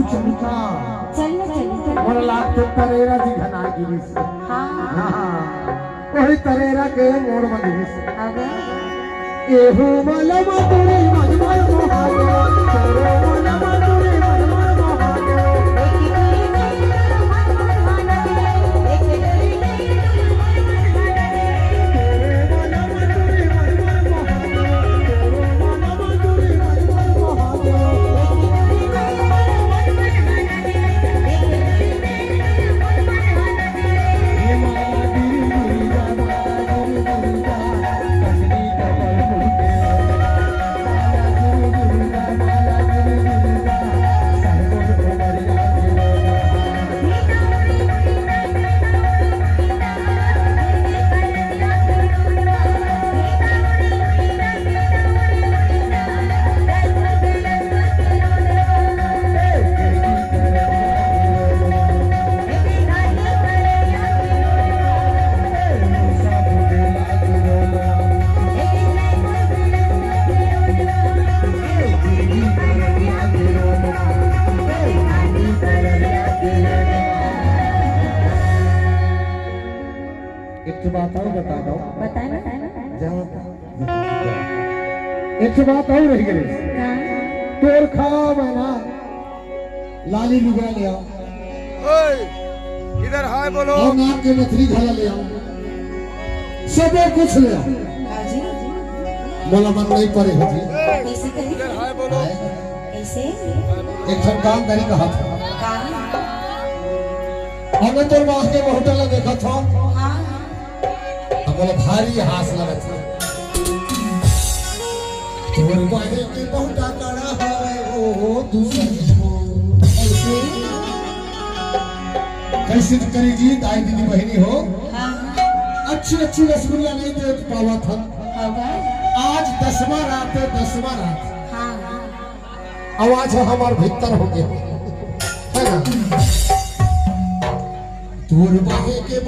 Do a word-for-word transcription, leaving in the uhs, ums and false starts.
चंदा। चल ना, चल, चल। मोर लाग तो तरेरा जी घना गिरिस। हाँ। हाँ, वही तरेरा के मोड़ में गिरिस। अबे। एहू मलम तुरी मजमल महादेव, तेरे मलम तुरी मजमल महादेव। एक ठो बात और बता दो। बताए ना। जा। एक ठो बात और रह गई। हाँ। तोर खा बना लाली लुगरा ले आओ ओए, इधर हाय बोलो। और नाक के नथरी घला ले आओ, सबो कुछ ले आओ। हाँ जी। मोला मन नहीं परे हो जी। कैसे कही? इधर हाय बोलो। कैसे? एक ठन काम करी कहा था। का? हमने तोर माँ के बहुटा ला देखा था। हाँ। अब मोला भारी हास लगा था। तोर माँ के बहुटा कड़ा हवे ओ दूसरी हो। कैसे? कैसे तो करी जी, दाई दीदी बहनी हो। हाँ। अच्छी अच्छी रसगुल्ला नहीं दे पावा था। होगा। आज दसवां रात है, दसवां रात। हाँ। आवाज है हमार भीतर हो गया, है ना? तोर बाहे के